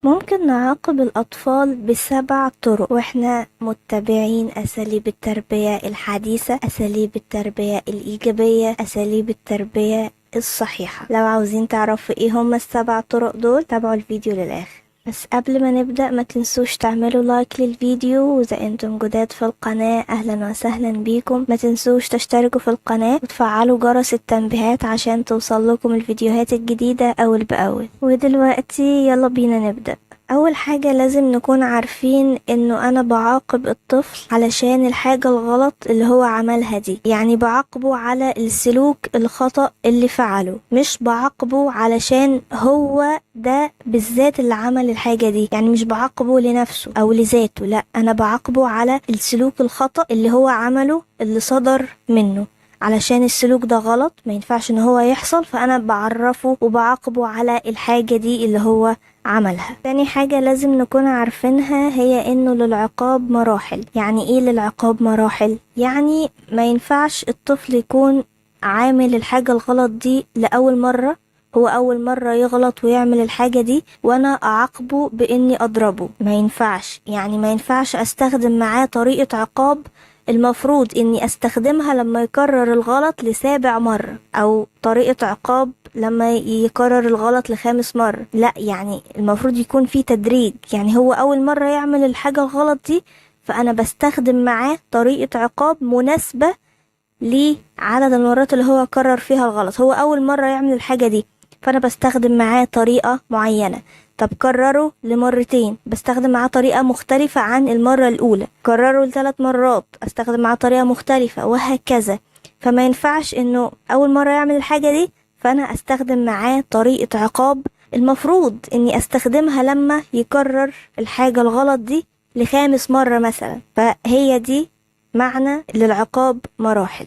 ممكن نعاقب الأطفال ب7 طرق، وإحنا متبعين أساليب التربية الحديثة، أساليب التربية الإيجابية، أساليب التربية الصحيحة. لو عاوزين تعرفوا إيه هما ال7 طرق دول تابعوا الفيديو للآخر. بس قبل ما نبدأ ما تنسوش تعملوا لايك للفيديو، وإذا انتم جداد في القناة أهلا وسهلا بيكم. ما تنسوش تشتركوا في القناة وتفعلوا جرس التنبيهات عشان توصل لكم الفيديوهات الجديدة أول بأول. ودلوقتي يلا بينا نبدأ. أول حاجة لازم نكون عارفين إنه أنا بعاقب الطفل علشان الحاجة الغلط اللي هو عملها دي، يعني بعاقبه على السلوك الخطأ اللي فعله، مش بعاقبه علشان هو ده بالذات اللي عمل الحاجة دي، يعني مش بعاقبه لنفسه أو لذاته، لا أنا بعاقبه على السلوك الخطأ اللي هو عمله اللي صدر منه، علشان السلوك ده غلط ما ينفعش ان هو يحصل، فانا بعرفه وبعاقبه على الحاجة دي اللي هو عملها. تاني حاجة لازم نكون عارفينها هي انه للعقاب مراحل. يعني ايه للعقاب مراحل؟ يعني ما ينفعش الطفل يكون عامل الحاجة الغلط دي لأول مرة، هو أول مرة يغلط ويعمل الحاجة دي وأنا أعاقبه بإني أضربه، ما ينفعش. يعني ما ينفعش أستخدم معاه طريقة عقاب المفروض إني أستخدمها لما يكرر الغلط لسابع مرة، أو طريقة عقاب لما يكرر الغلط لخامس مرة، لا يعني المفروض يكون في تدريج. يعني هو أول مرة يعمل الحاجة الغلط دي فأنا بستخدم معاه طريقة عقاب مناسبة لعدد المرات اللي هو كرر فيها الغلط. هو أول مرة يعمل الحاجة دي فأنا بستخدم معاه طريقة معينة، طب كرره لمرتين بستخدم معاه طريقة مختلفة عن المرة الأولى، كرره ل3 مرات استخدم معاه طريقة مختلفة، وهكذا. فما ينفعش انه أول مرة يعمل الحاجة دي فأنا استخدم معاه طريقة عقاب المفروض اني استخدمها لما يكرر الحاجة الغلط دي لخامس مرة مثلا. فهي دي معنى للعقاب مراحل.